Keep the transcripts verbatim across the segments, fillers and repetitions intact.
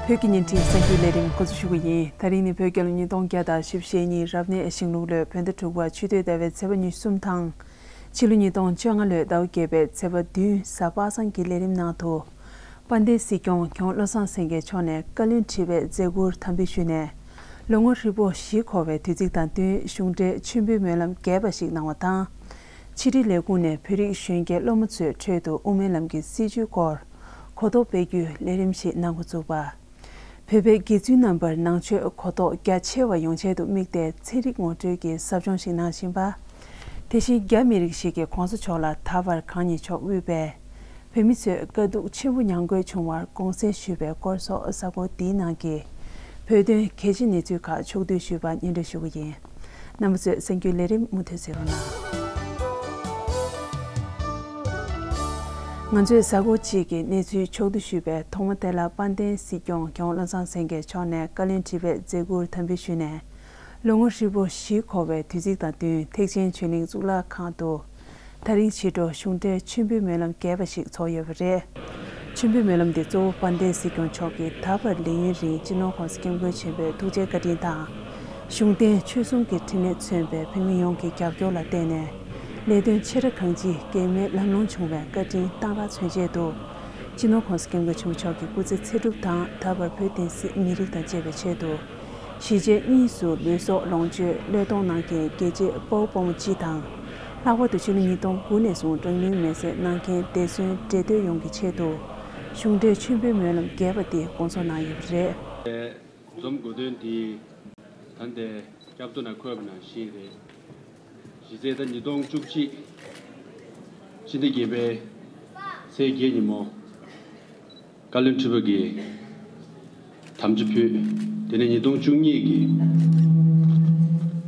བོད་ཀྱི་བརྙན་འཕྲིན་གསར་འགྱུར་ལས་རིམ་འགོ་འཛུགས་ཞུ་གི་ཡིན། ད་རིང་ནི་བོད་རྒྱལ་ལོ་ཉིས་སྟོང་བརྒྱ་དང་བཞི་བཅུ་ཞེ་གཉིས་རབ་གནས་ཤིང་ལུག་ལོའི་བོད་ཟླ་དྲུག་པ་ཆུ་སྟོད་ཟླ་བའི་ཚེས་པ་ཉི་ཤུ་གསུམ་དང་། ཕྱི་ལོ་ཉིས་སྟོང་བཅོ་ལྔ་ལོའི་ཟླ་བ་བརྒྱད་པའི་ཚེས་པ་བདུན་གཟའ་པ་སངས་ཀྱི་ལས་རིམ་ནང་དུ། དཔལ་ལྡན་སྲིད་སྐྱོང་༧གོང་ས་༧བློ་བཟང་སེང་གེ་མཆོག་ནས་བཀའ་བློན་ཁྲི་པའི་མཛད་ཁུར་དམ་འབུལ་ཞུས་ནས། ལོ་ངོ་ཧྲིལ་པོ་བཞི་འཁོར་བའི་དུས་ཚིགས་དང་བསྟུན་གཞུང་འབྲེལ་མཆོད་འབུལ་སྨོན་ལམ་རྒྱས་པ་ཞིག་གནང་བ་དང་། ཕྱི་དྲིལ་ལས་ཁུངས་ནས་བོད་རིགས་གཞོན་སྐྱེས་སློབ་མ་ཚོའི་ཁྲོད་དུ་དབུ་མའི་ལམ་གྱི་སྲིད་བྱུས་སྐོར་གོ་རྟོགས་སྤེལ་རྒྱུའི་ལས་རིམ་ཞིག་གནང་འགོ་བཙུགས་པ། བོད་པའི་དགེ་ཚུལ་རྣམ་པར་ནང་ཆོས་གོ་རྟོགས་རྒྱ་ཆེ་བ་ཡོང་ཆེད་དུ་དམིགས་ཏེ་ཚན་རིག་ངོ་སྤྲོད་ཀྱི་ཟབ་སྦྱོང་ཞིག་གནང་བཞིན་པ། དེ་བཞིན་རྒྱ་མི་རིགས་ཤིག་གིས་གོང་ས་མཆོག་ལ་ད་བར་གང་ཉིད་མཆོག་དབུས་པའི་བོད་མི་ཚོས་དཀའ་སྡུག་ཆེན་པོ་མྱངས་དགོས་བྱུང་བར་དགོངས་སེལ་ཞུས་པའི་སྐོར་སོགས་གཟའ་འཁོར་འདིའི་ནང་གི་བོད་དོན་གལ་ཆེ་གནས་ཚུལ་ཁག་ཕྱོགས་བསྡུས་ཞུས་པ་སྙན་སྒྲོན་ཞུ་གི་ཡིན། རྣམ་པ་ཚོས་གསར་འགྱུར་ལས་རིམ་མུ་མཐུད་གཟིགས་རོགས་གནང་། ང་ཚོས་གཟའ་འཁོར་གཅིག་གི་གནས་ཚུལ་ཕྱོགས་བསྡུས་ཞུས་པའི་ཐོག་མ་དེ་ལ། དཔལ་ལྡན་སྲིད་སྐྱོང་༧གོང་ས་༧བློ་བཟང་སེང་གེ་མཆོག་ནས་བཀའ་བློན་ཁྲི་པའི་མཛད་ཁུར་དམ་འབུལ་ཞུས་ནས། ལོ་ངོ་ཧྲིལ་པོ་བཞི་འཁོར་བའི་དུས་ཚིགས་དང་བསྟུན་ཐེག་ཆེན་ཆོས་གླིང་གཙུག་ལག་ཁང་དུ། ད་རིང་ཕྱི་དྲོ་གཞུང་འབྲེལ་མཆོད་འབུལ་སྨོན་ལམ་རྒྱས་པ་ཞིག་ཚོགས་ཡོད་པ་རེད། མཆོད་འབུལ་སྨོན་ལམ་འདི་གཙོ་བོ་དཔལ་ལྡན་སྲིད་སྐྱོང་མཆོག་གིས་ད་བར་ལས་ཡུན་རིང་སྤྱི་ནོར་༧གོང་ས་༧སྐྱབས་མགོན་ཆེན་པོའི་ཐུགས་རྗེ་བཀའ་དྲིན་དང་། གཞུང་བསྟེན་ཆོས་གསུམ་གྱི་འཕྲིན་ལས་མཚོན་པའི་བོད་མི་ཡོངས་ཀྱི་རྒྱབ་སྐྱོར་ལ་བརྟེན་ནས། ལས་དོན་ཆེ་ཕྲ་གང་ཅིའི་གེགས་མེད་ལམ་ལྷོང་བྱུང་བའི་བཀའ་དྲིན་གཏང་རག་མཚོན་ཆེད་དུ། སྤྱི་ནོར་༧གོང་ས་༧སྐྱབས་མགོན་ཆེན་པོ་མཆོག་གི་སྐུ་ཚེ་ཚེ་སྒྲུབ་དང་། ད་བར་བོད་བསྟན་སྲིད་མི་རིགས་དང་བཅས་པའི་ཆེད་དུ། གཞིས་བྱེས་གཉིས་སུ་ལུས་སྲོག་ལོངས་སྤྱོད་བློས་གཏོང་གནང་མཁན་རྒྱལ་གཅེས་དཔའ་བོ་དཔའ་མོ་སྤྱི་དང་། ལྷག་པར་དུ་ཕྱི་ལོ་ཉིས་སྟོང་དགུ་ནས་བཟུང་རང་ལུས་མེར་སྲེག་གནང་མཁན་འདས་གསོན་བགྲེས་སྡོད་ཡོངས་ཀྱི་ཆེད་དུ། གཞུང་འབྲེལ་མཆོད་འབུལ་སྨོན་ལམ་རྒྱས་པ་འདི་སྐོང་ཚོགས་གནང་ཡོད་པ་རེད། འཛོམས་དགོས་དོན་འདི། ད་ལྟའི་སྐྱབས་ཐོ་ནང་འཁོད་པ་ནང་བཞིན་རེད། གཞི་རྩའི་ཟླ་ཉིས་སྟོང་བཅུ་གཅིག་ཕྱི་ཟླ་བརྒྱད་པའི་ཚེས་བརྒྱད་ཉིན་མོ། བཀའ་བློན་ཁྲི་པ་གིས་དམ་བཅའ་ཕུལ། དེ་ནས་ཉིས་སྟོང་བཅུ་གཉིས་ཀྱི་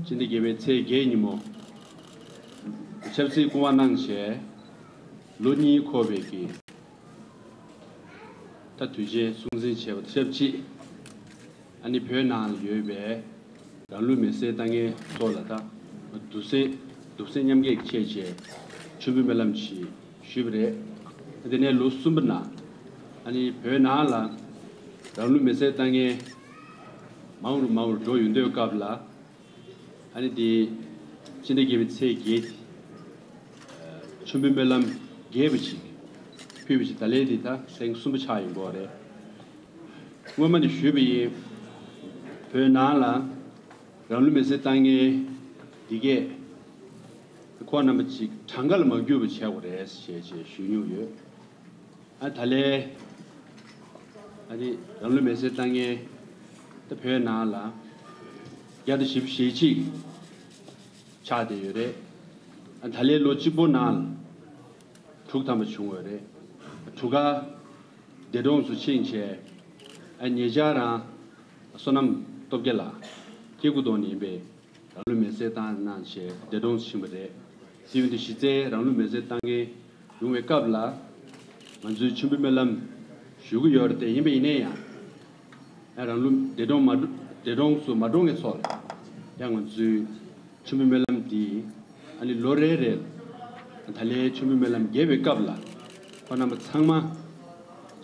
ཕྱི་ཟླ་བརྒྱད་པའི་ཚེས་བརྒྱད་ཉིན་མོ། ཆབ་སྲིད་སྐུ་དབང་གནང་བྱས་ལོ་གཉིས་འཁོར་བའི་གི། ད་དུས་ཆེན་སྲུང་བརྩི་བྱས་པ་དང་ཆབས་ཅིག་ཨ་ནི་བོད་ནང་ལ་ཡོད་པའི་རང་ལུས་མེར་སྲེག་བཏང་མཁན་ཚོ་ལ་ད་གདུང་སེམས་གདུང་སེམས་མཉམ་སྐྱེད་ཀྱི་ཆེད་བྱས་མཆོད་འབུལ་སྨོན་ལམ་ཞིག་ཞུས་པ་རེད། དེ་ནས་ལོ་གསུམ་པ་ནང་ཨ་ནི་བོད་ནང་ལ་རང་ལུས་མེར་སྲེག་བཏང་མཁན་མང་རུ་མང་རུ་འགྲོ་ཡོང་དུས་སྐབས་ལ། ཨ་ནི་དེ་ཕྱི་ཟླ་བརྒྱད་པའི་ཚེས་བརྒྱད། མཆོད་འབུལ་སྨོན་ལམ་རྒྱས་པ་ཞིག་ཕུལ་བ་ཞིག་ད་ལན་འདི་ད་ཐེངས་གསུམ་པ་ཆགས་ཡོང་གི་རེད། སྔོན་མ་ནས་ཞུས་པ་ཡིན། བོད་ནང་ལ་རང་ལུས་མེར་སྲེག་བཏང་མཁན་འདི་གས་ཁོང་རྣམ་པ་ཅིག་གྲངས་ཀ་ལ་མ་གྱུར་པ་བྱས་པ་རེད་ཞེས་ཞེས་ཞུས་མྱོང་ཡོད། ཨ་ད་ལན་ཨ་ནི་རང་ལུས་མེར་སྲེག་བཏང་མཁན་ད་བོད་ནང་ལ་བརྒྱ་དང་བཞི་བཅུ་ཞེ་གཅིག་ཆགས་བསྡད་ཡོད་རེད། ཨ་ད་ལན་ལོ་གཅིག་པོ་ནང་ལ་དྲུག་ཐམ་པ་བྱུང་ཡོད་རེད། དྲུག་ག་འདས་གྲོངས་སུ་ཕྱིན་བྱས་ཨ་ཉེ་ཆར་རང་བསོད་ནམས་སྟོབས་རྒྱལ་ལགས་སྐྱེ་དགུ་གདོང་ནས་ཡིན་པས། རང་ལུས་མེར་སྲེག་བཏང་གནང་བྱས་འདས་གྲོངས་ཕྱིན་པ་རེད། དེ་ཡིན་དུས་གཞི་རྩའི་རང་ལུས་མེར་སྲེག་བཏང་མཁན་ཡོང་བའི་སྐབས་ལ། ང་ཚོས་མཆོད་འབུལ་སྨོན་ལམ་ཞུ་གི་ཡོད་རེད་དེ་ཡིན་པ་ཡིན་ནའི་ཡང་། ཡང་རང་ལུས་འདས་གྲོངས་མ་འདས་གྲོངས་སུ་མ་གྲོངས་མཁན་ཚོ་ལ་ཡང་ང་ཚོས་མཆོད་འབུལ་སྨོན་ལམ་འདི་ཨ་ནི་ལོ་རེ་རེ་ད་ལན་མཆོད་འབུལ་སྨོན་ལམ་རྒྱས་པའི་སྐབས་ལ་ཁོང་རྣམ་པ་ཚང་མ་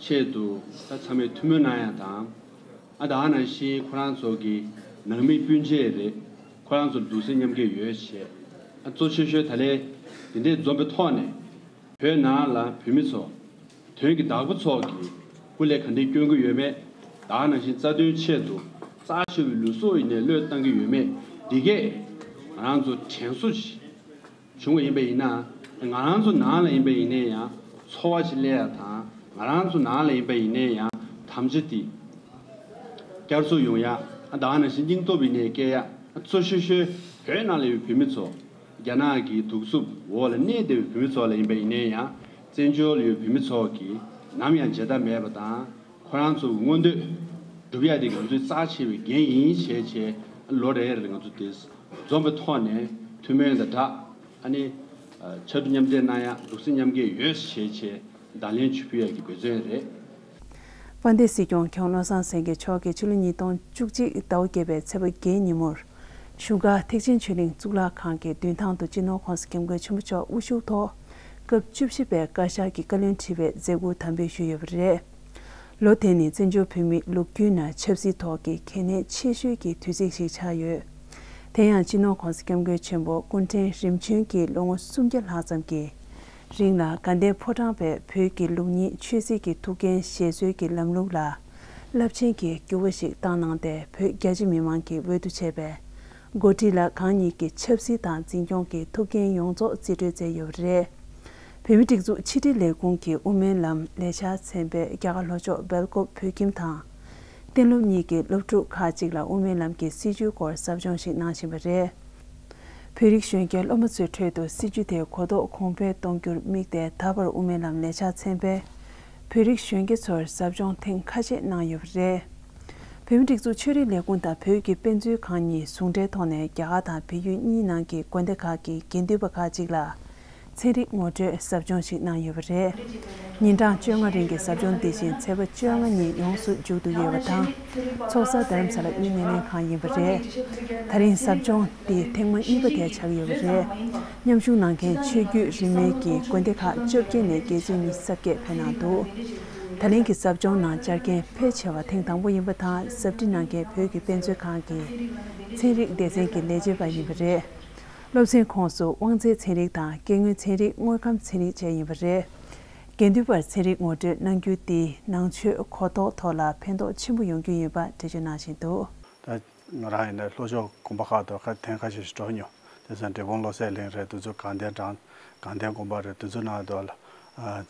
ཆེད་དུ་ད་ཚང་མས་ཐུགས་སྨོན་གནང་ཡ་དང་། ཨ་ད་ག་ནང་བཞིན་ཁོ་རང་ཚོ་གི་ནང་མི་སྤུན་མཆེད་རེད། ཁོ་རང་ཚོར་གདུང་སེམས་མཉམ་སྐྱེད་ཡོད་བྱས། ཨ་གཙོ་ཆེ་ཤོས་ད་ལན་འདི་འདྲའི་འཛོམས་པའི་ཐོག་ནས་བོད་ནང་ལ་བོད་མི་ཚོ་དོན་གྱི་བདག་པོ་ཚོ་གི་སྐུ་ལས་ག་འདྲས་སྐྱོན་གྱི་ཡོད་མེད། ད་ག་ནང་བཞིན་རྩ་དོན་ཆེད་དུ་རྩ་ཆེ་བའི་ལུས་སྲོག་ཡིན་ནའི་བློས་བཏང་གི་ཡོད་མེད་འདི་གས་ང་རང་ཚོ་དྲན་གསོ་ཞིག་བྱུང་བ་ཡིན་པ་ཡིན་ན། ང་རང་ཚོ་ནང་ལ་ཡིན་པ་ཡིན་ནའི་ཡང་ཚོར་བ་ཞིག་སླེབས་ཡ་དང་། ང་རང་ཚོ་ནང་ལ་ཡིན་པ་ཡིན་ནའི་ཡང་དམ་བཅའ་དེ་བསྐྱར་གསོ་ཡོང་ཡ། ད་ག་ནང་བཞིན་སྙིང་སྟོབས་ཡིན་ནའི་སྐྱེ་ཡ། གཙོ་ཤོས་ཤོས་བོད་ནང་ལ་ཡོད་བོད་མི་ཚོ། རྒྱ་ནག་གི་གདུག་རྩུབ་འོག་ལ་གནས་བསྡད་པའི་བོད་མི་ཚོ་ལ་ཡིན་པ་ཡིན་ནའི་ཡང་། བཙན་བྱོལ་ལ་ཡོད་བོད་མི་ཚོ་གིས་ནམ་ཡང་བརྗེད་ཐབས་མེད་པ་དང་། ཁོ་རང་ཚོ་གི་མངོན་འདོད་སྒྲུབ་ཡ་དེ་ང་ཚོའི་རྩ་ཆེ་བའི་འགན་ཡིན་ཞེས་བྱས། ལོ་རེ་རེ་ང་ཚོ་དེ་འཛོམས་པའི་ཐོག་ནས་ཐུགས་སྨོན་དང་སྦྲགས། ཨ་ནི་ཕྱར་གྲུ་མཉམ་འདེགས་གནང་ཡ། གདུང་སེམས་མཉམ་སྐྱེད་ཡོད་ཞེས་བྱས་བརྡ་ལན་ཅིག་ཕུལ་ཡ་གི་འབད་བརྩོན་རེད། དཔལ་ལྡན་སྲིད་སྐྱོང་༧གོང་ས་༧བློ་བཟང་སེང་གེ་མཆོག་གིས་ཕྱི་ལོ་ཉིས་སྟོང་བཅུ་གཅིག་ཟླ་བ་བརྒྱད་པའི་ཚེས་པ་བརྒྱད་ཉིན་མོར་བཞུགས་སྒར་ཐེག་ཆེན་ཆོས་གླིང་གཙུག་ལག་ཁང་གི་མདུན་ཐང་དུ་སྤྱི་ནོར་༧གོང་ས་༧སྐྱབས་མགོན་ཆེན་པོ་མཆོག་དབུ་བཞུགས་ཐོག་སྐབས་བཅུ་བཞི་པའི་བཀའ་ཤག་གི་བཀའ་བློན་ཁྲི་པའི་མཛད་ཁུར་དམ་འབུལ་ཞུས་ཡོད་པ་རེད། ལོ་དེ་ནི་བཙན་བྱོལ་བོད་མིའི་ལོ་རྒྱུས་ནང་ཆབ་སྲིད་ཐོག་གི་གལ་གནད་ཆེ་ཤོས་ཀྱི་དུས་ཚིགས་ཤིག་ཆགས་ཡོད། དེ་ཡང་སྤྱི་ནོར་༸གོང་ས་༸སྐྱབས་མགོན་ཆེན་པོ་སྐུ་ཕྲེང་རིམ་བྱོན་གྱི་ལོ་ངོ་སུམ་བརྒྱ་ལྷག་ཙམ་གྱི་རིང་ལ་དགའ་ལྡན་ཕོ་བྲང་པས་བོད་ཀྱི་ལུགས་གཉིས་ཆོས་སྲིད་ཀྱི་ཐུགས་འགན་བཞེས་སྲོལ་གྱི་ལམ་ལུགས་ལ་རླབས་ཆེན་གྱི་འགྱུར་བ་ཞིག་བཏང་གནང་སྟེ། བོད་རྒྱ་ཆེ་མི་མང་གིས་འོས་བསྡུ་བྱས་པའི་འགོ་ཁྲིད་ལ་གང་ཉིད་ཀྱི་ཆབ་སྲིད་དང་འཛིན་སྐྱོང་གི་ཐུགས་འགན་ཡོངས་རྫོགས་རྩིས་སྤྲོད་མཛད་ཡོད་པ་རེད། བོད་མིའི་སྒྲིག་འཛུགས་ཕྱི་དྲིལ་ལས་ཁུངས་ཀྱི་དབུ་མའི་ལམ་ལས་འཆར་ཚན་པས་རྒྱ་གར་ལྷོ་ཕྱོགས་སྦེལ་ཀོབ་བོད་ཁྱིམ་དང་། གཏན་སློབ་གཉིས་ཀྱི་སློབ་ཕྲུག་ཁག་ཅིག་ལ་དབུ་མའི་ལམ་གྱི་སྲིད་བྱུས་སྐོར་ཟབ་སྦྱོང་ཞིག་གནང་བཞིན་པ་རེད། བོད་རིགས་གཞོན་སྐྱེས་སློབ་མ་ཚོའི་ཁྲོད་དུ་སྲིད་བྱུས་དེའི་གོ་རྟོགས་གོང་འཕེལ་གཏོང་རྒྱུར་དམིགས་ཏེ། ད་བར་དབུ་མའི་ལམ་ལས་འཆར་ཚན་པས་བོད་རིགས་གཞོན་སྐྱེས་ཚོར་ཟབ་སྦྱོང་ཐེངས་ཁ་ཤས་གནང་ཡོད་པ་རེད། བོད་མིའི་སྒྲིག་འཛུགས་ཆོས་རིག་ལས་ཁུངས་དང་བོད་ཀྱི་དཔེ་མཛོད་ཁང་གཉིས་ཟུང་འབྲེལ་ཐོག་ནས་རྒྱ་གར་དང་བལ་ཡུལ་གཉིས་ནང་གི་དགོན་སྡེ་ཁག་གི་དགེ་འདུན་པ་ཁག་ཅིག་ལ་ཚན་རིག་ངོ་སྤྲོད་ཟབ་སྦྱོང་ཞིག་གནང་ཡོད་པ་རེད། ཉིན་གྲངས་བཅོ་ལྔ་རིང་གི་ཟབ་སྦྱོང་འདི་བཞིན་ཚེས་པ་བཅོ་ལྔ་ཉིན་ཡོངས་སུ་མཇུག་བསྡུ་ཡོད་པ་དང་། ཚོགས་ས་རྡ་རམ་ས་ལ་དབུས་སྣེ་ལེན་ཁང་ཡིན་པ་རེད། ད་རིང་ཟབ་སྦྱོང་འདི་ཐེངས་མ་གཉིས་པ་དེ་ཆགས་ཡོད་པ་རེད། མཉམ་ཞུགས་གནང་མཁན་ཆོས་བརྒྱུད་རིས་མེད་ཀྱི་དགོན་སྡེ་ཁག་བཅོ་བརྒྱད་ནས་དགེ་ཚུལ་ཉི་ཤུ་རྩ་བརྒྱད་ཕེབས་གནང་འདུག་ད་ལན་གྱི་ཟབ་སྦྱོང་ནང་བཅར་མཁན་ཕལ་ཆེ་བ་ཐེངས་དང་པོ་ཡིན་པ་དང་། ཟབ་ཁྲིད་གནང་མཁན་བོད་ཀྱི་དཔེ་མཛོད་ཁང་གི་ཚན་རིག་སྡེ་ཚན་གྱི་ལས་བྱེད་པ་ཡིན་པ་རེད། སློབ་ཚན་ཁོངས་སུ་དབང་རྩའི་ཚན་རིག་དང་སྐྱེ་དངོས་ཚན་རིག་དངོས་ཁམས་ཚན་རིག་བཅས་ཡིན་པ་རེད། དགེ་འདུན་པར་ཚན་རིག་ངོ་སྤྲོད་གནང་རྒྱུ་འདིས་ནང་ཆོས་གོ་རྟོགས་ཐོག་ལ་ཕན་ཐོགས་ཆེན་པོ་ཡོང་རྒྱུ་ཡིན་པ་འགྲེལ་བརྗོད་གནང་བཞིན་འདུག་ད་ང་རང་ཡིན་ན་ལྷོ་ཕྱོགས་དགོན་པ་ཁག་ཏུ་ཁ་ཐེངས་ཁ་ཤས་ཤིག་འགྲོ་མྱོང་། དེ་ཚོ་འབྲས་སྤུངས་བློ་གསལ་གླིང་རེད། དེ་ཚོ་དགའ་ལྡན་དྲང་དགའ་ལྡན་དགོན་པ་རེད། དེ་ཚོ་ནང་དུ་ལ་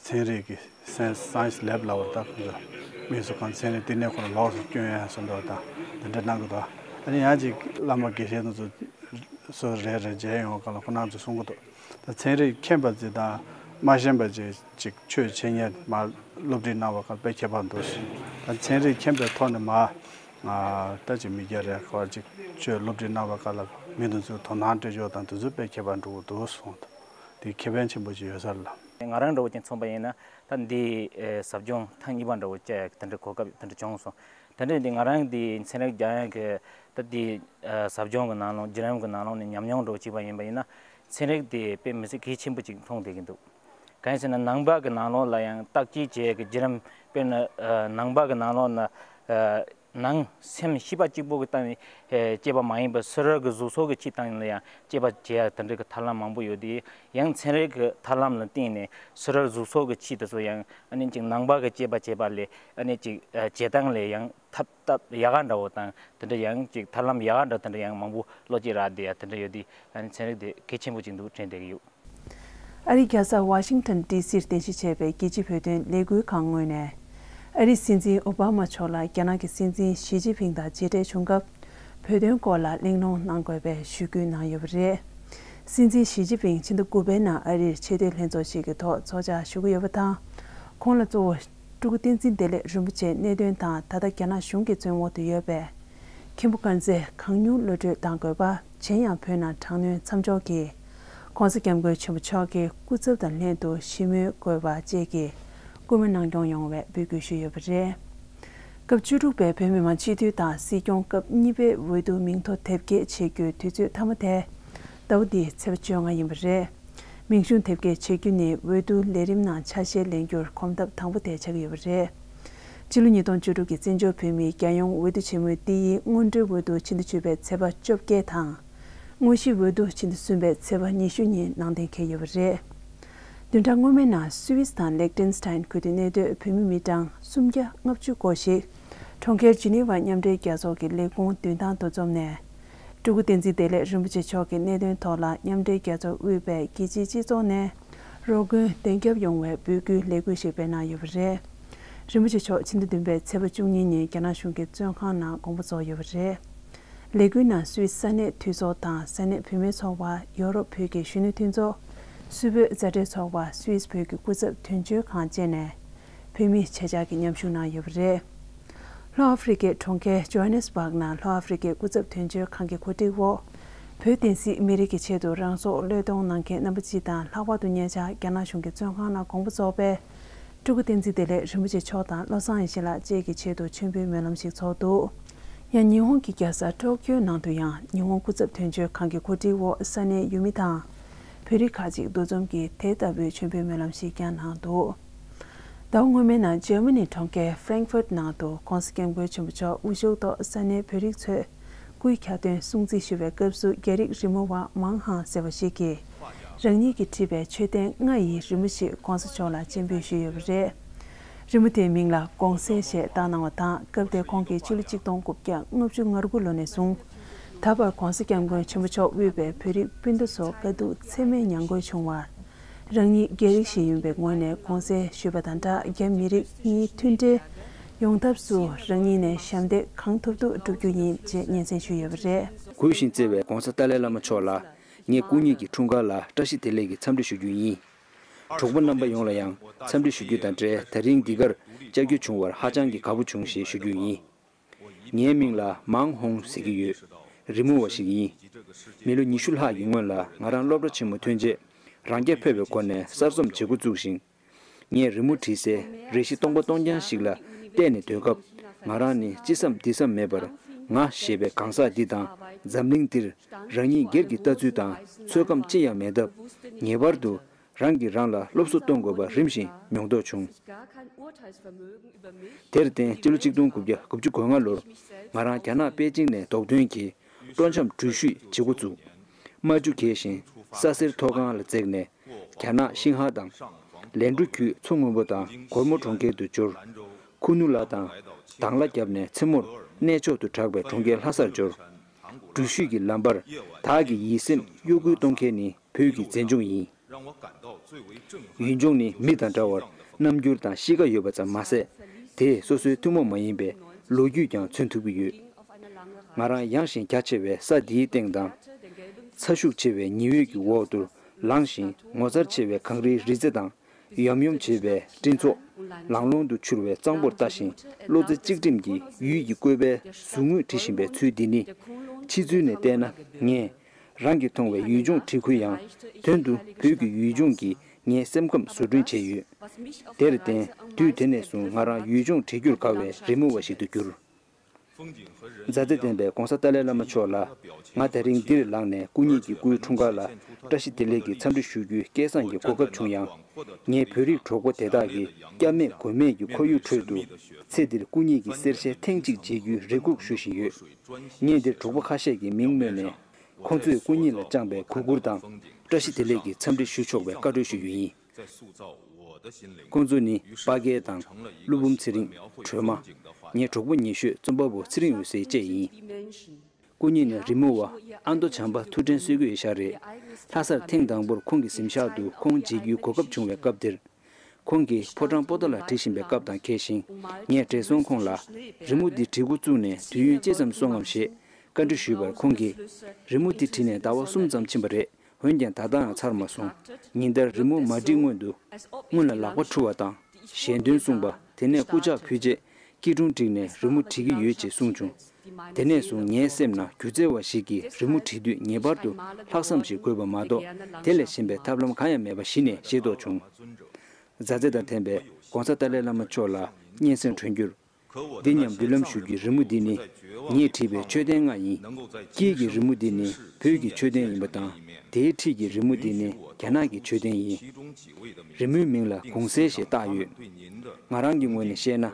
ཚན་རིག་གི་སན་སའེན་སི་ལེབ་ལབ་པ་རེད། ད་ཁོང་ཚོ་དམིགས་སུ་བཀར་ཚན་རིག་བསྟི་གནས་ཁོ་རང་ལོགས་སུ་བསྐྱོན་ཡ་བཟོ་འདྲ་དང་དེ་འདྲ་གནང་གི་འདུག་ཨ་ནི་ཡང་ཅིག་བླ་མ་དགེ་བཤེས་དེ་ཚོ་སུ་རེ་རེ་མཇལ་ཡོང་ག་ལ་ཁོ་རང་ཚོས་གསུང་གི་འདུག་ད་ཚན་རིག་མཁྱེན་པ་ཅིག་དང་མ་ཤེས་པ་ཅིག་ཅིག་ཆོས་འཆད་ཉན་མར་སློབ་ཁྲིད་གནང་བ་ག་དཔེ་ཁྱད་པར་འདུག་ད་ཚན་རིག་མཁྱེན་པའི་ཐོག་ནས་མར་ད་ཅིག་མི་སྐྱ་རེ་ཁོ་ཅིག་ཆོས་སློབ་ཁྲིད་གནང་བ་ག་ལ་མི་དེ་ཚོས་དོ་སྣང་སྤྲད་ཕྱོགས་དང་དེ་ཚོ་དཔེ་ཁྱད་པར་འགྲོ་གི་འདུག་གསུངས་འདུག་དེ་ཁེ་ཕན་ཆེན་པོ་ཅིག་ཡོད་ས་རེད་ལ། ང་རང་འདྲ་བོ་ཅིག་མཚོན་པ་ཡིན་ན་ད་འདི་ཟབ་སྦྱོང་ཐེངས་གཉིས་པ་འདྲ་བོ་བྱས་དེ་འདྲ་གོ་སྐབས་དེ་འདྲ་བྱུང་སོང་། དེ་འདྲ་འདི་ང་རང་འདི་ཚན་རིག་རྒྱག་ཡག་གི་ད་འདི་ཟབ་སྦྱོང་གི་ནང་ལོགས་བརྒྱུད་རིམ་གྱི་ནང་ལོགས་ནས་ཉམས་མྱོང་འདྲ་བོ་བྱས་པ་ཡིན་པ་ཡིན་ན་ཚན་རིག་དེ་དཔེ་མི་སྲིད་གལ་ཆེན་པོ་ཅིག་མཐོང་བསྡད་ཀྱི་འདུག་གང་ཡིན་ཟེར་ན་ནང་པ་གི་ནང་ལོགས་ལ་ཡང་བརྟག་དཔྱད་བྱེད་ཀྱི་བརྒྱུད་རིམ་དཔེར་ན་ནང་པ་གི་ནང་ལོགས་ན་ནང་སེམས་ཤེས་པ་གཅིག་པོ་གི་སྟེང་ནས་སྐྱེས་པ་མ་ཡིན་པར་སོ་རོལ་གྱི་གཟུགས་སོགས་ཀྱི་ཆེད་དང་ལ་ཡང་དཔྱད་པ་བྱེད་ཡ་དེ་འདྲ་གི་ཐབས་ལམ་མང་པོ་ཡོད་དེ། ཡང་ཚན་རིག་གི་ཐབས་ལམ་ལ་བརྟེན་ནས་སོ་རོལ་གཟུགས་སོགས་ཀྱི་ཆེད་དུ་ཚོ་ཡང་ཨ་ནི་ཅིག་ནང་པ་གི་དཔྱད་པ་བྱེད་པ་ལས་ཨ་ནི་ཅིག་བྱེད་སྟངས་ལས་ཡང་ཐབས་སྟབས་ཡག་ག་འདྲ་བོ་དང་དེ་འདྲ་ཡང་ཅིག་ཐབས་ལམ་ཡག་ག་འདྲ་དེ་འདྲ་ཡང་མང་པོ་བློ་སྐྱེད་རག་བསྡད་ཡ་དེ་འདྲ་ཡོད་དེ། ཨ་ནི་ཚན་རིག་དེ་གལ་ཆེན་པོ་ཅིག་འདུག་དྲན་བསྡད་ཀྱི་ཡོད། ཨ་རིའི་རྒྱལ་ས་ཝ་ཤིང་ཊོན་ཌི་སིར་རྟེན་གཞི་བྱས་པའི་རྒྱལ་སྤྱིའི་བོད་དོན་ལས་འགུལ་ཁང་ངོས་ནས། ཨ་རིའི་སྲིད་འཛིན་ཨོ་བྷ་མ་མཆོག་ལ་རྒྱ་ནག་གི་སྲིད་འཛིན་ཞི་ཅིན་ཕིང་དང་མཇལ་འཕྲད་བྱུང་སྐབས། བོད་དོན་སྐོར་ལ་གླེང་སློང་གནང་དགོས་པའི་ཞུ་སྐུལ་གནང་ཡོད་པ་རེད། སྲིད་འཛིན་ཞི་ཅིན་ཕིང་ཕྱི་ཟླ་དགུ་པའི་ནང་ཨ་རིར་ཆེས་མཐོའི་ལྷན་ཚོགས་ཤིག་གི་ཐོག་ཚོགས་བཅར་ཞུ་གི་ཡོད་པ་དང་། ཁོང་ལ་གཙོ་བོ། སྤྲུལ་སྐུ་བསྟན་འཛིན་བདེ་ལེགས་རིན་པོ་ཆེའི་གནད་དོན་དང་། ད་ལྟ་རྒྱ་ནག་གཞུང་གི་བཙོན་འོག་ཏུ་ཡོད་པའི། མཁན་པོ་དཀར་མཛེས་གང་མྱུར་གློད་གྲོལ་གཏང་དགོས་པ། གཞན་ཡང་བོད་ནང་དྲག་གནོན་མཚམས་འཇོག་གིས། ༸གོང་ས་༸སྐྱབས་མགོན་ཆེན་པོ་མཆོག་གི་སྐུ་ཚབ་དང་ལྷན་དུ་ཞི་མོལ་དགོས་པ་བཅས་ཀྱི་སྐུལ་མ་གནང་སྐྱོང་ཡོང་བའི་འབོད་སྐུལ་ཞུས་ཡོད་པ་རེད། སྐབས་བཅུ་དྲུག་པའི་བོད་མི་མང་སྤྱི་འཐུས་དང་སྲིད་སྐྱོང་སྐབས་གཉིས་པའི་འོས་བསྡུ་མིང་ཐོ་དེབ་སྐྱེལ་བྱེད་རྒྱུའི་དུས་ཚོད་མཐའ་མ་དེ། ཟླ་བ་འདིའི་ཚེས་པ་བཅོ་ལྔ་ཡིན་པ་རེད། མིང་གཞུང་དེབ་སྐྱེལ་བྱེད་རྒྱུ་ནི་འོས་བསྡུ་ལས་རིམ་ནང་ཆ་ཤས་ལེན་རྒྱུར་གོམ་སྟབས་དང་པོ་དེ་ཆགས་ཀྱི་ཡོད་པ་རེད། ཕྱི་ལོ་ཉིས་སྟོང་བཅུ་དྲུག་གི་བཙན་བྱོལ་བོད་མིའི་རྒྱལ་ཡོངས་འོས་བསྡུ་ཆེན་མོའི་འདི་ཡི་སྔོན་འགྲོའི་འོས་བསྡུ་ཕྱི་ཟླ་བཅུ་པའི་ཚེས་པ་བཅོ་བརྒྱད་དང་། དངོས་གཞིའི་འོས་བསྡུ་ཕྱི་ཟླ་གསུམ་པའི་ཚེས་པ་ཉི་ཤུ་ཉིན་ནང་འདྲེན་འཁེལ་ཡོད་པ་རེད། བདུན་ཕྲག་སྔོན་མའི་ནང་སུད་སི་དང་ལེག་ཏེན་སི་ཐན་ཁུལ་དུ་གནས་སྡོད་བོད་མི་མི་གྲངས་སུམ་བརྒྱ་ལྔ་བཅུ་སྐོར་ཞིག་གྲོང་ཁྱེར་ཇི་ནི་ཝ་མཉམ་འབྲེལ་རྒྱལ་ཚོགས་ཀྱི་ལས་ཁུངས་མདུན་ཐང་དུ་འཛོམས་ནས། སྤྲུལ་སྐུ་བསྟན་འཛིན་བདེ་ལེགས་རིན་པོ་ཆེ་མཆོག་གི་གནད་དོན་ཐོག་ལ་མཉམ་འབྲེལ་རྒྱལ་ཚོགས་དབུས་པའི་རྒྱལ་སྤྱིའི་སྤྱི་ཚོགས་ནས་རོགས་མགོན་གདན་རྒྱབ་ཡོང་བའི་འབོད་སྐུལ་ལས་འགུལ་ཞིག་སྤེལ་གནང་ཡོད་པ་རེད། རིན་པོ་ཆེ་མཆོག་ཕྱི་ཟླ་བདུན་པའི་ཚེས་པ་བཅུ་གཉིས་ཉིན་རྒྱ་ནག་གཞུང་གི་བཙོན་ཁང་ནང་དགོངས་པ་རྫོགས་ཡོད་པ་རེད། ལས་འགུལ་ནང་སུད་སི་ས་གནས་འཐུས་ཚོགས་དང་ས་གནས་བུད་མེད་ཚོགས་པ། ཡོ་རོབ་བོད་ཀྱི་གཞོན་ནུ་མཐུན་ཚོགས། སུད་བོད་མཛའ་འབྲེལ་ཚོགས་པ། སུད་སི་བོད་ཀྱི་སྐུ་ཚབ་དོན་གཅོད་ཁང་བཅས་ནས། བོད་མི་ཆེད་བཅར་གྱིས་མཉམ་ཞུགས་གནང་ཡོད་པ་རེད། ལྷོ་ཨ་ཧྥེ་རི་ཁའི་གྲོང་ཁྱེར་ཇོ་ཧན་ནེ་སི་བྷག་ནང་ལྷོ་ཨ་ཧྥེ་རི་ཁའི་སྐུ་ཚབ་དོན་གཅོད་ཁང་གི་གོ་སྒྲིག་འོག་བོད་བསྟན་སྲིད་མི་རིགས་ཀྱི་ཆེད་དུ་རང་སྲོག་བློས་གཏོང་གནང་མཁན་རྣམ་པ་སྤྱི་དང་ལྷག་པར་དུ་ཉེ་ཆར་རྒྱ་ནག་གཞུང་གི་བཙོན་ཁང་ནང་དགོངས་པ་རྫོགས་པའི་སྤྲུལ་སྐུ་བསྟན་འཛིན་བདེ་ལེགས་རིན་པོ་ཆེ་མཆོག་དང་བློ་བཟང་ཡེ་ཤེས་ལགས་བཅས་ཀྱི་ཆེད་དུ་མཆོད་འབུལ་སྨོན་ལམ་ཞིག་ཚོགས་འདུག་ཡང་ཉི་ཧོང་གི་རྒྱལ་ས་ཊོ་ཀིའོ་ནང་དུ་ཡང་ཉི་ཧོང་སྐུ་ཚབ་དོན་གཅོད་ཁང་གི་གོ་སྒྲིག་འོག་ས་གནས་ཡུལ་མི་དང་། བོད་རིགས་ཁག་ཅིག་འདུ་འཛོམས་ཀྱིས་དེ་ལྟ་བུའི་མཆོད་འབུལ་སྨོན་ལམ་ཞིག་ཀྱང་གནང་འདུག་ཟླ་བ་སྔོན་མའི་ནང་འཇར་མ་ནི་གྲོང་ཁྱེར་ཧྥ་རན་ཁ་ཧྥུར་ནང་དུ་༧གོང་ས་༧སྐྱབས་མགོན་ཆེན་པོ་མཆོག་དབུ་བཞུགས་ཐོག་ས་གནས་བོད་རིགས་ཚོས་སྐུའི་ཁ་ཏོན་སྲུང་བརྩི་ཞུ་བའི་སྐབས་སུ། རྒྱ་རིགས་རི་མོ་བ་མང་ཧང་ཟེར་བ་ཞིག་གིས། རང་ཉིད་ཀྱིས་བྲིས་པའི་མཆོད་རྟེན་ལྔ་ཡི་རི་མོ་ཞིག་༧གོང་ས་མཆོག་ལ་སྤྱན་འབུལ་ཞུས་ཡོད་པ་རེད། རི་མོ་དེའི་མིང་ལ་དགོང་ཟས་ཞེས་བཏགས་གནང་བ་དང་། སྐབས་དེར་ཁོང་གིས་ཕྱི་ལོ་ཆིག་སྟོང་དགུ་བརྒྱ་ལྔ་བཅུ་ང་དགུ་ལོ་ནས་བཟུང་། ད་བར་༧གོང་ས་༧སྐྱབས་མགོན་ཆེན་པོ་མཆོག་དབུས་པའི་བོད་རིགས་སྤུན་ཟླ་ཚོ་དཀའ་སྡུག་ཚད་མེད་མྱངས་དགོས་བྱུང་བར། རང་ཉིད་རྒྱ་རིགས་ཤིག་ཡིན་པའི་ངོས་ནས་དགོངས་སེལ་ཞུས་པ་དང་སྦྲགས། རྒྱ་མི་རིགས་གཉིས་མཐུན་འབྲེལ་ཡོང་ཐབས་སུ་རང་ཉིད་ནས་ཞབས་འདེགས་གང་ཐུབ་ཐུབ་བསྒྲུབ་རྒྱུ་ཡིན་ཅེས་སྙན་སེང་ཞུས་ཡོད་པ་རེད། གུས་ཤིང་བརྩེ་བའི་༧གོང་ས་ཏཱ་ལའི་བླ་མ་མཆོག་ལ་ངས་སྐུ་ཉིད་ཀྱི་འཁྲུངས་སྐར་ལ་བཀྲ་ཤིས་བདེ་ལེགས་ཀྱི་འཚམས་འདྲི་ཞུ་རྒྱུ་ཡིན། གྲོགས་པོ་རྣམ་པ་ཡོངས་ལ་ཡང་འཚམས་འདྲི་ཞུ་རྒྱུ་དང་འབྲེལ། ད་རིང་འདི་གར་བཅར་རྒྱུ་བྱུང་བར་ཧ་ཅང་གི་དགའ་པོ་བྱུང་ཞེས་ཞུ་རྒྱུ་ཡིན། ངའི་མིང་ལ་མང་ཧོང་ཟེར་གྱི་ཡོད། རི་མོ་བ་ཞིག་ཡིན། མི་ལོ་ཉི་ཤུ་ལྷག་གི་སྔོན་ལ་ང་རང་སློབ་གྲྭ་ཆེན་མོ་ཐོན་རྗེས། རང་རྐྱ་འཕེར་བའི་སྒོ་ནས་གསར་རྩོམ་བྱེད་འགོ་བཙུགས་ཤིང་། ངས་རི་མོ་བྲིས་སའི་རས་གཞི་སྟོང་པ་སྟོང་རྐྱང་ཞིག་ལ་བལྟས་ནས་སྡོད་སྐབས། ང་རང་ནི་ཅི་བསམ་འདི་བསམ་མེད་པར། ང་ཞེས་པའི་གང་ཟག་འདི་དང་འཛམ་གླིང་འདིར་རང་ཉིད་སྒེར་གྱི་ལྟ་ཚུལ་དང་ཚོད་བགམ་ཅི་ཡང་མེད་སྟབས། ངེས་པར་དུ་རང་གིས་རང་ལ་སློབ་གསོ་གཏོང་དགོས་པ་རིམ་བཞིན་མྱོང་མདོག་བྱུང་། དེར་བརྟེན་སྤྱི་ལོ་ཆིག་སྟོང་དགུ་བརྒྱ་དགུ་བཅུ་གོ་ལྔ་ལོར་ང་རང་རྒྱ་ནག་པེ་ཅིང་ནས་རྡོག་ཐོན་གྱིས་སྤྲོ་འཆམ་འགྲུལ་བཞུད་བྱེད་འགོ་བཙུགས། རྨ་ཆུ་འཁེལ་བཞིན་ས་སེར་མཐོ་སྒང་ལ་འཛེགས་ནས། རྒྱ་ནག་ཤིན་ཧྭ་དང་། ལན་གྲུ་ཁུལ་མཚོ་སྔོན་པོ་དང་གོར་མོ་གྲོང་ཁྱེར་དུ་འབྱོར། ཁུ་ནུ་ལ་དང་དང་ལ་བརྒྱབ་ནས་མཚན་མོར་གནས་མཆོག་ཏུ་གྲགས་པའི་གྲོང་ཁྱེར་ལྷ་སར་འབྱོར། འགྲུལ་བཞུད་ཀྱི་ལམ་བར་བདག་གི་ཡིད་སེམས་གཡོ་འགུལ་གཏོང་མཁན་ནི་བོད་ཀྱི་མཛེས་ལྗོངས་ཡིན། ཡུལ་ལྗོངས་ནི་མི་དང་འདྲ་བར་རྣམ་འགྱུར་དང་གཤིས་ཀ་ཡོད་པ་ཙམ་མ་ཟད། དེས་སོ་སོའི་ཐུན་མོང་མ་ཡིན་པའི་ལོ་རྒྱུས་ཀྱང་མཚོན་ཐུབ་ཀྱི་ཡོད། ང་རང་ཡངས་ཤིང་རྒྱ་ཆེ་བའི་ས་འདིའི་སྟེང་དང་། ཚ་ཤུགས་ཆེ་བའི་ཉི་འོད་ཀྱི་འོག་ཏུ་ལངས་ཤིང་ངོ་མཚར་ཆེ་བའི་གངས་རིའི་རི་རྩེ་དང་། ཡོམ་ཡོམ་བྱེད་པའི་སྤྲིན་ཚོགས། ལང་ལོང་དུ་འཕྱུར་བའི་གཙང་པོར་ལྟ་ཞིང་། བློ་རྩེ་གཅིག་སྒྲིམ་གྱིས་ཡུལ་གྱི་བཀོད་པའི་ཟུར་ངོས་བྲི་བཞིན་པའི་ཚུལ་འདི་ནི། ཕྱི་ཚུལ་ནས་བལྟས་ན་ངས། རང་གིས་མཐོང་བའི་ཡུལ་ལྗོངས་བྲིས་ཁུལ་ཡང་། དོན་དུ་བོད་ཀྱི་ཡུལ་ལྗོངས་ཀྱིས་ངའི་སེམས་ཁམས་བཟོ་སྐྲུན་བྱས་ཡོད། དེར་བརྟེན་དུས་དེ་ནས་བཟུང་ང་རང་ཡུལ་ལྗོངས་བྲི་རྒྱུར་དགའ་བའི་རི་མོ་བ་ཞིག་ཏུ་གྱུར། མཛའ་བརྩེ་ལྡན་པའི་༧གོང་ས་ཏཱ་ལའི་བླ་མ་མཆོག་ལ། ང་ད་རིང་འདིར་ལངས་ནས་སྐུ་ཉིད་ཀྱི་སྐུའི་འཁྲུངས་སྐར་ལ་བཀྲ་ཤིས་བདེ་ལེགས་ཀྱི་འཚམས་འདྲི་ཞུ་རྒྱུའི་སྐལ་བཟང་གི་གོ་སྐབས་བྱུང་ཡང་། ངའི་བོད་རིགས་གྲོགས་པོ་དེ་དག་གིས་སྐྱབས་མེད་མགོན་མེད་ཀྱི་ཁོར་ཡུག་ཁྲོད་དུ། ཚེ་འདིར་སྐུ་ཉིད་ཀྱི་གསེར་ཞལ་ཐེངས་གཅིག་མཇལ་རྒྱུའི་རེ་སྒུག་ཞུ་བཞིན་ཡོད། ངས་འདིར་གྲོགས་པོ་ཁ་ཤས་ཀྱི་མིང་སྨོས་ནས། ཁོང་ཚོས་སྐུ་ཉིད་ལ་བཅངས་པའི་གུས་བཀུར་དང་། བཀྲ་ཤིས་བདེ་ལེགས་ཀྱི་འཚམས་འདྲི་ཞུ་ཆོག་པའི་བཀའ་འཁྲོལ་ཞུ་རྒྱུ་ཡིན། ཁོང་ཚོ་ནི་དཔའ་རྒྱལ་དང་། ཀླུ་འབུམ་ཚེ་རིང་། སྒྲོལ་མ། ངའི་གྲོགས་པོ་ཉེ་ཤོས་རྩོམ་པ་པོ་ཚེ་རིང་འོད་ཟེར་བཅས་ཡིན། སྐུ་ཉིད་ནི་རི་མོ་བ་ཨ་མདོ་བྱམས་པ་ཐུབ་བསྟན་སྲོལ་རྒྱུན་ཡོད་ཤག་རེད། ལྷ་སར་ཐེངས་དང་པོར་ཁོང་གི་གཟིམ་ཤག་ཏུ་ཁོང་མཇལ་རྒྱུའི་གོ་སྐབས་བྱུང་བའི་སྐབས་དེར། ཁོང་གིས་ཕོ་བྲང་པོ་ཏཱ་ལ་བྲིས་བཞིན་པའི་སྐབས་དང་འཁེལ་ཞིང་། ངས་བགྲེས་སོང་ཁོང་ལ། རི་མོ་འདི་བྲིས་འགོ་བཙུགས་ནས་དུས་ཡུན་ཅི་ཙམ་སོང་ངམ་ཞེས་བཀའ་འདྲི་ཞུས་པར། ཁོང་གིས། རི་མོ་འདི་བྲིས་ནས་ཟླ་བ་གསུམ་ཙམ་ཕྱིན་པ་རེད། འོན་ཀྱང་ད་ལྟའང་ཚར་མ་སོང་། ཉིན་ལྟར་རི་མོ་མ་བྲིས་སྔོན་དུ། སྔོན་ལ་ལག་པ་འཁྲུ་བ་དང་། ཞལ་འདོན་གསུངས་པ། དེ་ནས་སྐུ་ཕྱག་ཕུལ་རྗེས། སྐྱིལ་ཀྲུང་བསྒྲིགས་ནས་རི་མོ་བྲིས་ཀྱི་ཡོད་ཅེས་གསུངས་བྱུང་། དེ་ནས་བཟུང་ངའི་སེམས་ནང་སྒྱུ་རྩལ་བ་ཞིག་གིས་རི་མོ་བྲིས་དུས་ངེས་པར་དུ་ལྷག་བསམ་ཞིག་དགོས་པ་མ་གཏོགས། དེ་ལས་གཞན་པའི་ཐབས་ལམ་གང་ཡང་མེད་པ་གཞི་ནས་ཤེས་རྟོགས་བྱུང་། མཛའ་བརྩེ་དང་ལྡན་པའི་༧གོང་ས་ཏཱ་ལའི་བླ་མ་མཆོག་ལ་སྙན་སེང་འཕྲོད་རྒྱུར། འདི་སྙམ་འབུལ་ལམ་ཞུ་རྒྱུའི་རི་མོ་འདི་ནི་ངས་བྲིས་པའི་མཆོད་རྟེན་ལྔ་ཡིན། དཀྱིལ་གྱི་རི་མོ་འདི་ནི་བོད་ཀྱི་མཆོད་རྟེན་ཡིན་པ་དང་། དེའི་འཁྲིས་ཀྱི་རི་མོ་འདི་ནི་རྒྱ་ནག་གི་མཆོད་རྟེན་ཡིན། རི་མོའི་མིང་ལ་གུང་གསེར་ཞེས་བཏགས་ཡོད། ང་རང་གི་ངོས་ནས་བཤད་ན།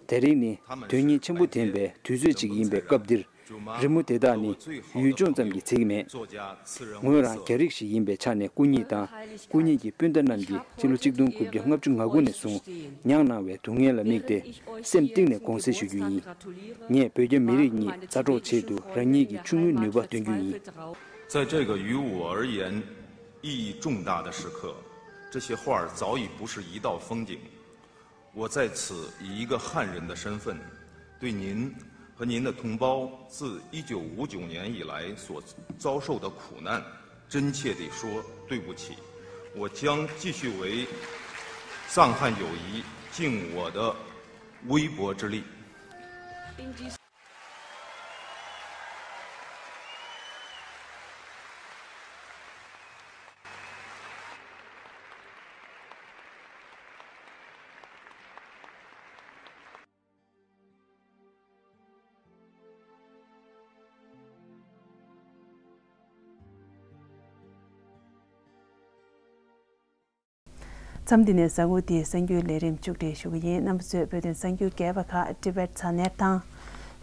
དེ་རིང་ནི་དོན་སྙིང་ཆེན་པོ་ལྡན་པའི་དུས་ཚོད་ཅིག་ཡིན་པའི་སྐབས་འདིར། རི་མོ་དེ་དག་ནི་ཡུལ་ལྗོངས་ཙམ་གྱིས་ཚིག་མེད། ངོས་རང་རྒྱ་རིགས་ཤིག་ཡིན་པའི་ཆ་ནས་སྐུ་ཉིད་དང་སྐུ་ཉིད་ཀྱི་སྤུན་ཟླ་རྣམས་ཀྱིས་སྤྱི་ལོ་ཆིག་སྟོང་དགུ་བརྒྱ་ལྔ་བཅུ་ང་དགུ་ནས་བཟུང་མྱངས་གནང་བའི་སྡུག་བསྔལ་ལ་དམིགས་ཏེ་སེམས་གཏིང་ནས་དགོངས་སེལ་ཞུ་རྒྱུ་ཡིན། ངས་བོད་རྒྱ་མི་རིགས་གཉིས་མཛའ་གྲོགས་ཆེད་དུ་རང་ཉིད་ཀྱི་ཆུང་ངུའི་ནུས་པ་འདོན་རྒྱུ་ཡིན། 在这个于我而言意义重大的时刻，这些画儿早已不是一道风景， 我在此以一个汉人的身份，对您和您的同胞自一九五九年以来所遭受的苦难，真切地说对不起。我将继续为藏汉友谊尽我的微薄之力。མཚམས་འདི་ནས་གཟའ་འཁོར་འདིའི་གསར་འགྱུར་ལས་རིམ་མཇུག་སྒྲིལ་ཞུ་གི་ཡིན། རྣམ་པ་ཚོས་བོད་དོན་གསར་འགྱུར་རྒྱས་པ་ཁག Tibet ཚ་ནེར་དང་།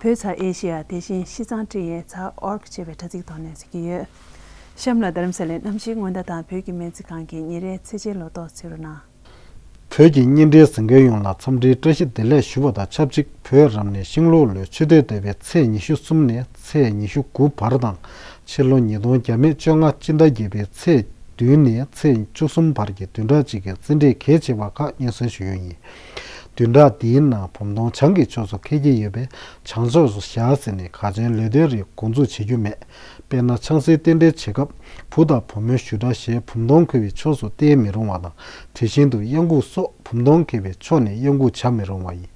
བོད་ཚ་ཨེ་ཤི་ཡ། དེ་བཞིན་ཤིས་ཙང་ཀྲི་ཡའི་ཚ་ཨོར་གྱི་ཅེས་པའི་དྲ་ཚིགས་ཐོག་ནས་གཟིགས་ཀྱི་ཡོད། གཤམ་ལ་རྡ་རམ་ས་ལའི་གནམ་གཤིས་སྔོན་བརྡ་དང་བོད་ཀྱི་སྨན་རྩིས་ཁང་གི་ཉིན་རེའི་ཚེས་ཆའི་ལོ་ཏོག་གཟིགས་རོགས་གནང་། བོད་ཀྱི་བརྙན་འཕྲིན་གཟིགས་མཁན་ཡོངས་ལ་འཚམས་འདྲིའི་བཀྲ་ཤིས་བདེ་ལེགས་ཞུ་བ་དང་ཆབས་ཅིག་བོད་རབ་གནས་ཤིང་ལུག་ལོའི་ཆུ་སྟོད་ཟླ་བའི་ཚེས་ཉི་ཤུ་གསུམ་ནས་ཚེས་ཉི་ཤུ་དགུ་བར་དང་། ཕྱི་ལོ་ཉིས་སྟོང་བརྒྱ་མེད་བཅོ་ལྔ་སྤྱི་ཟླ་བརྒྱད་པའི་ཚེས་བདུན་ནས་ཚེས་བཅུ་གསུམ་བར་གྱི་བདུན་ཕྲག་གཅིག་གི་རྩིས་འབྲས་གལ་ཆེ་བ་ཁག་སྙན་སེང་ཞུ་རྒྱུ་ཡིན། བདུན་ཕྲག་འདིའི་ནང་བུམ་སྟོང་བྱང་གི་ཕྱོགས་སུ་འཁེལ་གྱི་ཡོད་པས་བྱང་ཕྱོགས་སུ་བཞག་ཟིན་ནས་གལ་ཆེན་ལས་དོན་རིགས་འགོ་འཛུགས་བྱེད་རྒྱུ་མེད། དཔེར་ན་ཆང་སའི་རྟེན་འབྲེལ་བྱེད་སྐབས་བུ་དང་བུ་མོའི་ཞུ་དག་ཞེས་བུམ་སྟོང་འཁེལ་བའི་ཕྱོགས་སུ་བསྟན་མི་རུང་བ་དང་། དེ་བཞིན་དུ་གཡང་འགུགས་སོགས་བུམ་སྟོང་འཁེལ་བའི་ཕྱོགས་ནས་གཡང་འགུགས་བྱ་མི་རུང་བ་ཡིན།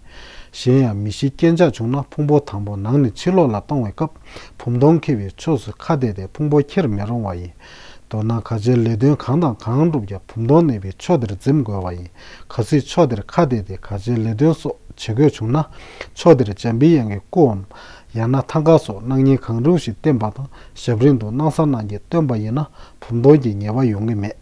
གཞན་ཡང་མི་ཤི་རྐྱེན་ཆག་བྱུང་ན་ཕུང་པོ་དང་པོ་ནང་ནས་ཕྱི་ལོགས་ལ་གཏོང་བའི་སྐབས་བུམ་སྟོང་འཁེལ་བའི་ཕྱོགས་སུ་ཁ་གཏད་དེ་ཕུང་པོ་འཁྱེར་མི་རུང་བ་ཡིན། མདོར་ན་གལ་ཆེའི་ལས་དོན་གང་དང་གང་བསྒྲུབ་ཀྱང་བུམ་སྟོང་གནས་པའི་ཕྱོགས་དེར་འཛེམ་དགོས་པ་ཡིན། གལ་སྲིད་ཕྱོགས་དེར་ཁ་གཏད་དེ་གལ་ཆེའི་ལས་དོན་སོགས་བྱེད་དགོས་བྱུང་ན། ཕྱོགས་དེར་འཇམ་པའི་དབྱངས་ཀྱི་སྐུའམ། ཡང་ན་ཐང་ག་སོགས་སྣང་བརྙན་གང་རུང་ཞིག་བསྟན་པ་དང་ཞབས་རིམ་དུ་སྣང་བ་སྣང་བ་སྟོན་པ་ཡིན་ན་བུམ་སྟོང་གི་ཉེས་པ་ཡོང་གི་མེད།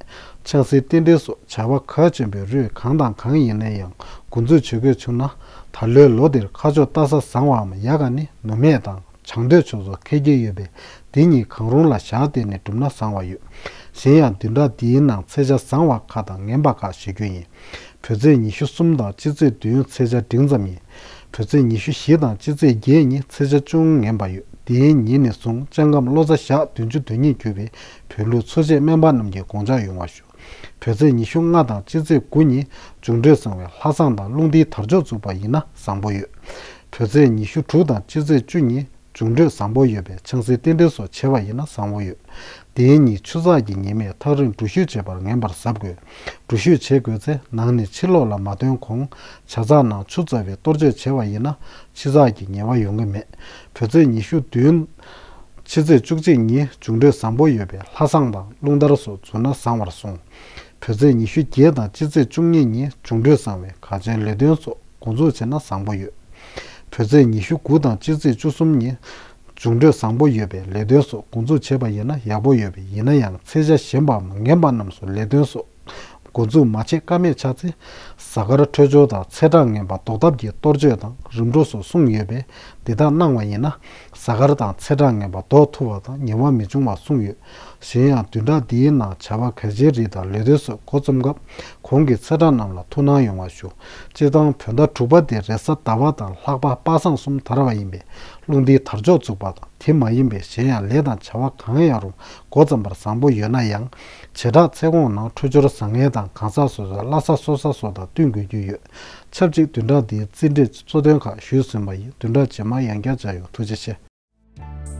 ཆང་སའི་རྟེན་འབྲེལ་སོགས་བྱ་བ་གལ་ཆེན་པོའི་རིགས་གང་དང་གང་ཡིན་ན་ཡང་འགོ་འཛུགས་བྱེད་དགོས་བྱུང་ན། ད་ལོའི་ལོ་འདིར་ཁ་ཕྱོགས་སྟག་ཚང་བའམ་ཡ་ག་ནི་ནུབ་སྨད་དང་། བྱང་སྟོད་ཕྱོགས་སུ་འཁེལ་གྱི་ཡོད་པས་འདི་གཉིས་གང་རུང་ལ་བཞག་བསྡད་ནས་བསྒྲུབས་ན་བཟང་བ་ཡོད། གཞན་ཡང་བདུན་ཕྲག་འདིའི་ནང་ཚེས་ཆ་བཟང་བ་ཁག་དང་ངན་པ་ཁག་ཞུ་རྒྱུ་ཡིན། བོད་ཚེས་ཉི་ཤུ་གསུམ་དང་སྤྱི་ཚེས་བདུན་ཚེས་ཆ་འབྲིང་ཙམ་ཡིན། བོད་ཚེས་ཉི་ཤུ་བཞི་དང་སྤྱི་ཚེས་བརྒྱད་ཉིན་ཚེས་ཆ་ཅུང་ངན་པ་ཡོད། འདིའི་ཉིན་ནས་བཟུང་ལྕགས་ཁམས་ལོ་ཙཱ་ཞག་བདུན་ཅུ་དོན་གཉིས་བརྒྱུད་པའི་བོད་ལུགས་འཚོ་བྱེད་སྨན་པ་རྣམས་ཀྱིས་དགོངས་འཇགས་ཡོང་བ་ཞུ། བོད་ཚེས་ཉི་ཤུ་ལྔ་དང་སྤྱི་ཚེས་དགུ་ཉིན་འབྱུང་འཕྲོད་བཟང་བའི་ལྷ་བསང་དང་རླུང་རྟའི་དར་ལྕོག་བཙུགས་པ་ཡིན་ན་བཟང་པོ་ཡོད། བོད་ཚེས་ཉི་ཤུ་དྲུག་དང་སྤྱི་ཚེས་བཅུ་ཉིན་འབྱུང་འཕྲོད་བཟང་པོ་ཡོད་པས་ཆང་སའི་རྟེན་འབྲེལ་སོགས་བྱེད་པ་ཡིན་ན་བཟང་པོ་ཡོད། དེའི་ཉིན་ཆུ་ཚགས་ཀྱི་ཉི་མས་ཐག་རིང་འགྲུལ་བཞུད་བྱེད་པར་ངན་པར་གཟབ་དགོས། འགྲུལ་བཞུད་བྱེད་དགོས་ཚེ་ནང་ནས་ཕྱི་ལོགས་ལ་མ་ཐོན་གོང་ཇ་ཚགས་ནང་ཆུ་བཙགས་པའི་གཏོར་བཅོས་བྱས་པ་ཡིན་ན་ཕྱི་ཚགས་ཀྱི་ཉེས་པ་ཡོང་གི་མེད། བོད་ཚེས་ཉི་ཤུ་བདུན། ཕྱི་ཚེས་བཅུ་གཅིག་ཉིན་འབྱུང་འཕྲོད་བཟང་པོ་ཡོད་པས་ལྷ་བསང་དང་རླུང་དར་སོགས་འཛུགས་ན་བཟང་བར་གསུངས། བོད་ཚེས་ཉི་ཤུ་བརྒྱད་དང་སྤྱི་ཚེས་བཅུ་གཉིས་ཉིན་འབྱུང་འཕྲོད་བཟང་བས་གལ་ཆེན་ལས་དོན་སོགས་འགོ་འཛུགས་བྱས་ན་བཟང་པོ་ཡོད། བོད་ཚེས་ཉི་ཤུ་དགུ་དང་སྤྱི་ཚེས་བཅུ་གསུམ་ཉིན་འབྱུང་འཕྲོད་བཟང་པོ་ཡོད་པས་ལས་དོན་སོགས་འགོ་འཛུགས་བྱས་པ་ཡིན་ན་ཡག་པོ་ཡོད་པས་ཡིན་ན་ཡང་ཚེས་ཆ་གཞན་པའམ་ངན་པ་རྣམས་སུ་ལས་དོན་སོགས་འགོ་འཛུགས་མ་བྱེད་ཀ་མེད་ཆགས་ཚེ། གཟའ་སྐར་འཕྲོད་སྦྱོར་དང་ཚེས་གྲངས་ངན་པ་ཟློག་ཐབས་ཀྱི་གཏོར་བཅོས་དང་རིམ་གྲོ་སོགས་གསུངས་ཡོད་པས་འདི་དག་གནང་བ་ཡིན་ན་གཟའ་སྐར་དང་ཚེས་གྲངས་ངན་པ་ཟློག་ཐུབ་པ་དང་ཉེས་པ་མི་འབྱུང་བ་གསུངས་ཡོད། གཞན་ཡང་བདུན་ཕྲག་འདིའི་ནང་བྱ་བ་གལ་ཆེའི་རིགས་དང་ལས་དོན་སོགས་འགོ་རྩོམ་སྐབས་གོང་གི་ཚེས་གྲངས་རྣམས་ལ་ཐུགས་སྣང་ཡོང་བ་ཞུ། སྤྱིར་བཏང་བོད་ཟླ་དྲུག་པ་དེ་རེས་གཟའ་ཟླ་བ་དང་ལྷག་པ་པ་སངས་གསུམ་དར་བ་ཡིན་པས་རླུང་རྟའི་དར་ལྕོག་བཙུགས་པ་དང་དེ་མ་ཡིན་པའི་གཞན་ཡང་ལས་དང་བྱ་བ་གང་ཡང་རུང་འགོ་བརྩམས་པར་བཟང་པོ་ཡོད་ན་ཡང་། བྱེ་བྲག་ཚེ་གོང་ནང་འཕྲོད་སྦྱོར་བཟང་ངན་དང་གང་ཟག་སོ་སོའི་བླ་གཟའ་གསོལ་ས་སོགས་དང་བསྟུན་དགོས་ཀྱི་ཡོད། ཆབས་ཅིག་བདུན་ཕྲག་འདིའི་རྩིས་འབྲས་གཙོ་དོན་ཁག་ཞུས་ཟིན་པ་ཡིན། བདུན་ཕྲག་རྗེས་མར་ཡང་བསྐྱར་མཇལ་ཡོང་། ཐུགས་རྗེ་ཆེ།